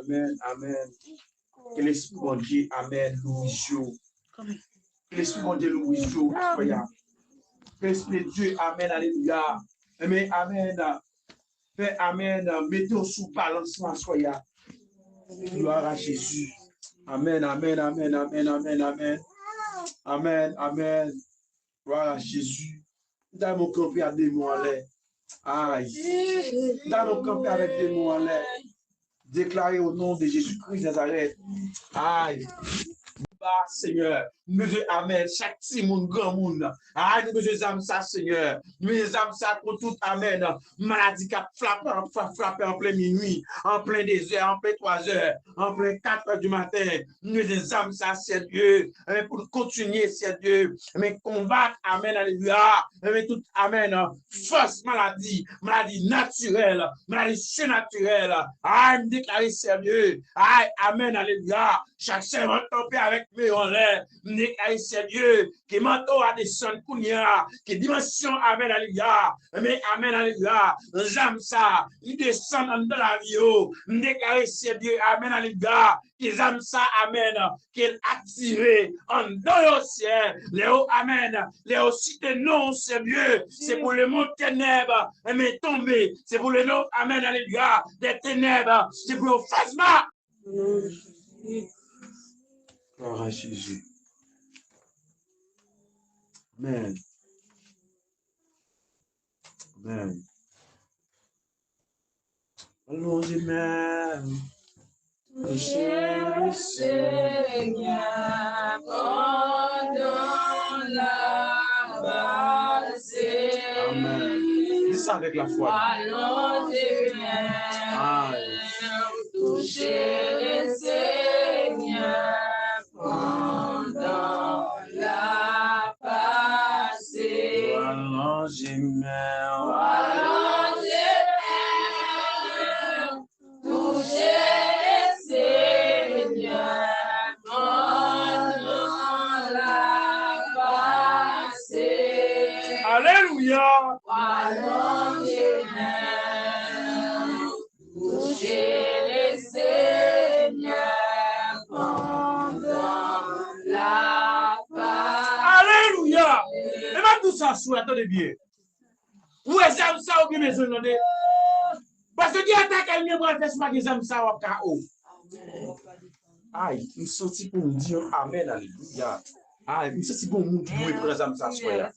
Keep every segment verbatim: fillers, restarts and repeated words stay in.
Amèn, amèn. Ke Lespri Bondye, amèn, louriz yo. Ke Lespri Bondye louriz yo aswè a. Ke Lespri de Dye, amèn, alelouya. Amèn, amèn. Fè amèn, mete w sou balans lan aswè a. Glwa a Jezi. Amèn, amèn, amèn, amèn, amèn, amèn. Amèn, amèn. Glwa a Jezi. M ta renmen w kanpe ak de men w anlè. Ay. M ta renmen w kanpe avèk de men w anlè. Deklare o non de Jezi Kris Nazarèt. Ay. Ba, Senyè. Nou bezwen amèn. Chak timoun, granmoun. Ay, nou bezwen zam sa, Senyè. Nou bezwen zam sa kont tout amèn. Maladi k ap frape, frape, frape an plen minui, an plen dezè, an plen twazè, an plen katè di maten. Nou bezwen zam sa, Senyè. Amèn, pou n kontinye, Senyè. Amèn, konbat, amèn, alelouya. Amèn, tout, amèn, fòs maladi, maladi natirèl, maladi sinatirèl. Ay, m deklare, Senyè. Ay, amèn, alelouya. Chak sèvant kanpe avèk men yo anlè. M deklare, Senyè, ke manto a desann kounye a, ke dimansyon, amèn, alelouya. Amèn, amèn, alelouya. Zam sa, li desann anndan lavi yo. M deklare, Senyè, amèn, alelouya. Ke zam sa, amèn, ke l aktive anndan yo, Senyè. Lè yo, amèn, lè yo site non, Senyè, se pou lemonn tenèb, amèn, tonbe. Se pou lemonn, amèn, alelouya, dè tenèb, se pou yo fè zma. Glwa a Jezi. Amèn. Amèn. Lonje men. Touche Senyè pandan l ap pase. Amèn. Di sa avèk lafwa. Lonje men. Ay. Touche Senyè pandan l ap pase. Alonje men w. Alonje men w. Touche Senyè pandan l ap pase. Alelouya. Alonje men w. Touche Senyè pandan l ap pase. Alelouya! E m ap di w sa aswè a, tande byen. Ou wè zam sa ou gen bezwen, tande. Paske gen atak ènmi an pral fè si w pa gen zam sa w ap ka o. Ay, m santi pou m di yon amèn, alelouya. Ay, m santi gon moun ki dwe pran zam sa aswè a.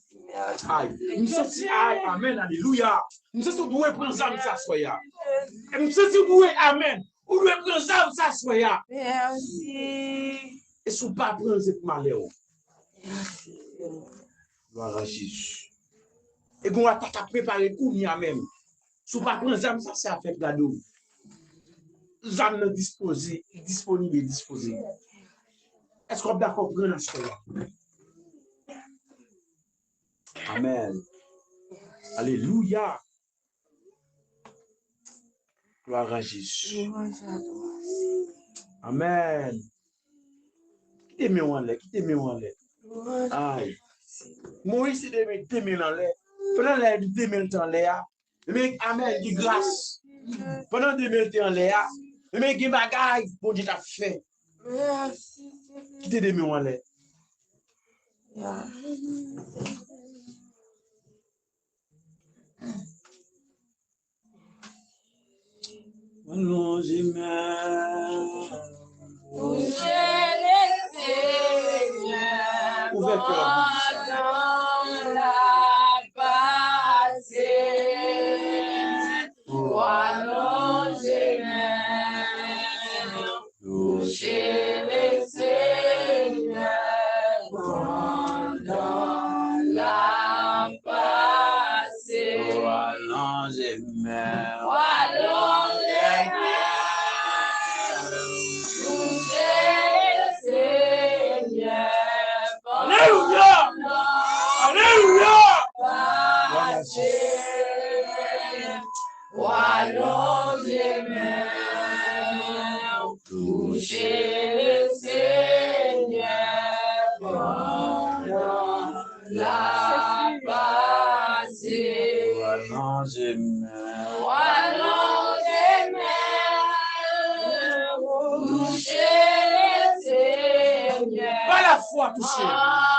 Ay, m santi, ay, amèn, alelouya. M santi w dwe pran zam sa aswè a. M santi w dwe, amèn. Ou dwe pran zam sa aswè a. E si w pa pran l, se pou malè w. Glwa a Jezi. E gon atak ap prepare kounye a menm. Si w pa pran zam sa, se afè gade w. Zam nan dispoze, li disponib e dispoze. Èske w ap dakò pran l aswè a? Amèn. Alelouya. Glwa a Jezi. Amèn. Kite men w anlè, kite men w anlè. Ay. Moyiz te de men, te men l anlè. Pandan lè de men l te anlè a, men amèn, gen gras. Pandan de men l te anlè a, men gen bagay Bondye t ap fè. Kite de men w anlè. Lonje men. Touche Lesenyè. Ouvè kè w pou di sa. Pandan l ap pase. Ou alonje men. Touche Lesenyè pandan l ap pase. Ou alonje men. Ou alonje men. a touche.